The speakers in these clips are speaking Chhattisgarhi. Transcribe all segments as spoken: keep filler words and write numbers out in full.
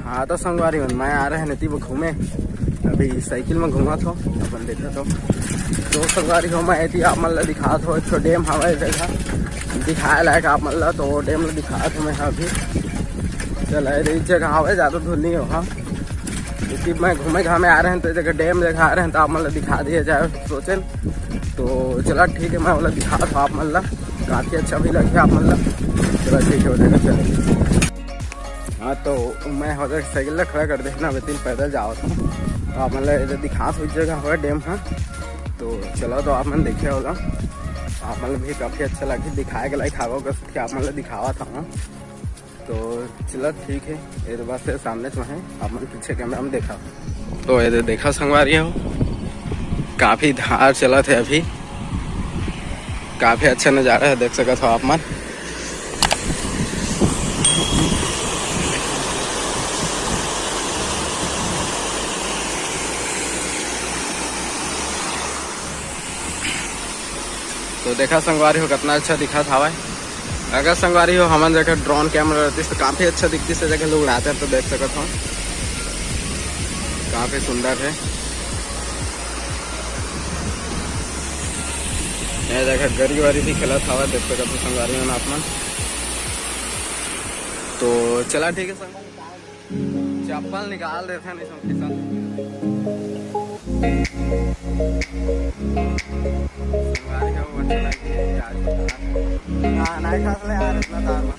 हाँ, तो संगवारी मन, मैं आ रहे नती वो घूमे। अभी साइकिल में घूमत हो, अपन देखत हो। तो संगवारी हो, मैं एती आप मन ला दिखात हो, एक ठो डैम हवय जगह दिखाए लायक आप मन ला। तो डैम ला दिखात हो मैं अभी। चल, ये जगह हवय, ज्यादा दूर नहीं हो। हाँ, क्योंकि मैं घूमे घामे आ रहे हैं, तो ये जगह डैम जगह आ रहे हैं, तो आप मन ला दिखा दिया जाए सोचेन। तो चला ठीक है, मैं ओला दिखात हो आप मन ला, काफी अच्छा भी लगे आप मन ला। चला ठीक है, हो जाएगा, चल। हाँ, तो मैं हो जाए साइकिल ला खड़ा कर देना, बेतिन पैदल जाओ तो, तो आप मन ला इधर दिखात हो, इस जगह हवय डैम। हाँ, तो चलो, तो आप मन देखे होला, आप मन ला भी काफी अच्छा लगे, दिखाए के लायक हवा का कि आप मन ला दिखावत हूँ। तो चला ठीक है, ये तो बस सामने तो है, आप मन पीछे कैमरा में देखा। तो ये दे-, देखा संगवारी हो, काफी धार चलत है अभी, काफी अच्छा नजारा है, देख सकत हो आप मन। तो देखा संगवारी हो, कितना अच्छा दिखत हवय। अगर संगवारी हो, हमन जगह ड्रोन कैमरा रहतिस तो काफी अच्छा दिखतिस, ये जगह लोग उड़ाते हैं तो देख सकत हो, काफी सुंदर है। ये जगह गरी वरी भी खेलत हवय, देख सकत हो संगवारी मन आप मन। तो चला ठीक है संगवारी। चप्पल निकाल देथे नहीं सब किसान। संगवारी हो, वो अच्छा लगे यार। हाँ, नहीं खा ले यार, इतना तार में।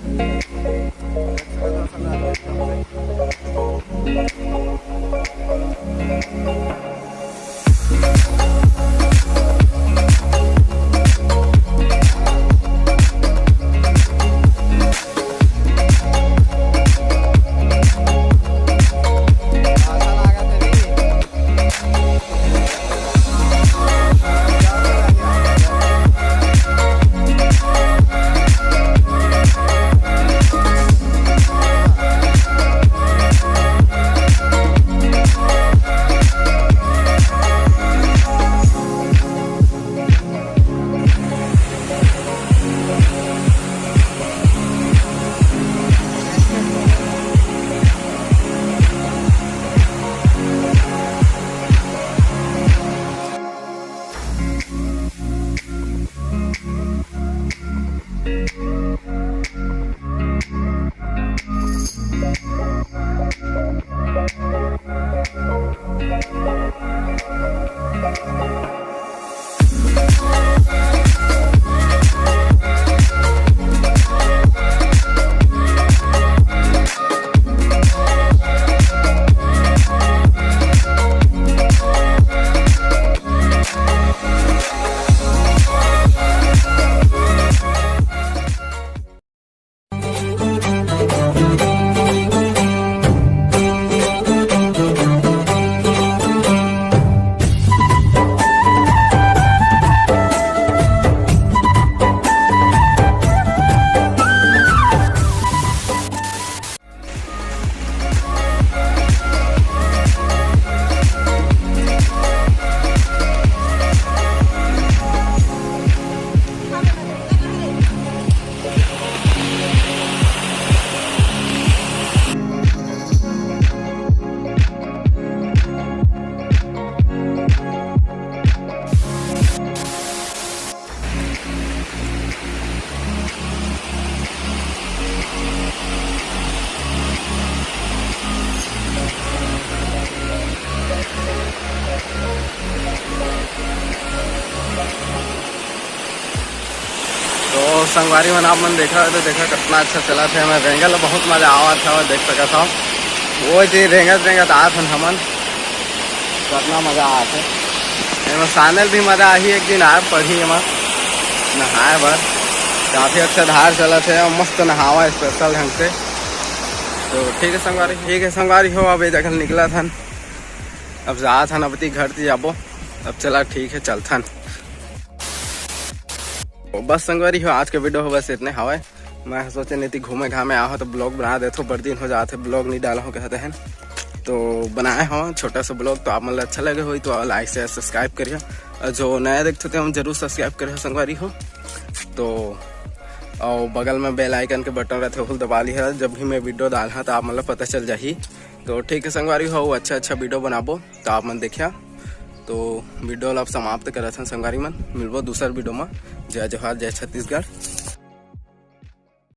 तो संगवारी मन, आप मन देखा हो तो देखा कितना अच्छा चलत है। मैं रेंगल बहुत मजा आवत है, देख सकत हो। वो जी रेंगत रेंगत आत हन हमन, कितना मजा आवत है। एमा सानल भी मजा आही, एक दिन आए पड़ही एमा नहाए बर। काफी अच्छा धार चलत हे और मस्त नहावा स्पेशल ढंग से। तो ठीक है संगवारी, ठीक है संगवारी हो, अब ये जगह निकलत हन, अब जात हन अपती घर ती जाबो। अब चला ठीक है, चलथन। तो बस संगवारी हो, आज के वीडियो हो बस इतने हवय। मैं सोचे नहीं थी घूमे घामे आहो तो ब्लॉग बना देथो, बड़ दिन हो जात हे ब्लॉग नहीं डाला हो कहते हैं, तो बनाए हो छोटा सा ब्लॉग। तो आप मन ला अच्छा लगे होई तो लाइक शेयर सब्सक्राइब करिए, और जो नया देखते थे हम जरूर सब्सक्राइब करिए संगवारी हो। तो और बगल में बेल आइकन के बटन रहते, ओहू दबा लिहा, जब भी मैं वीडियो डालहा तो आप मन ला पता चल जाही। तो ठीक है संगवारी हो, अच्छा अच्छा वीडियो बनाबो तो आप मन देखिया। तो वीडियो ला अब समाप्त करत हन संगवारी मन, मिलबो दूसर वीडियो में। जय जोहार, जय छत्तीसगढ़।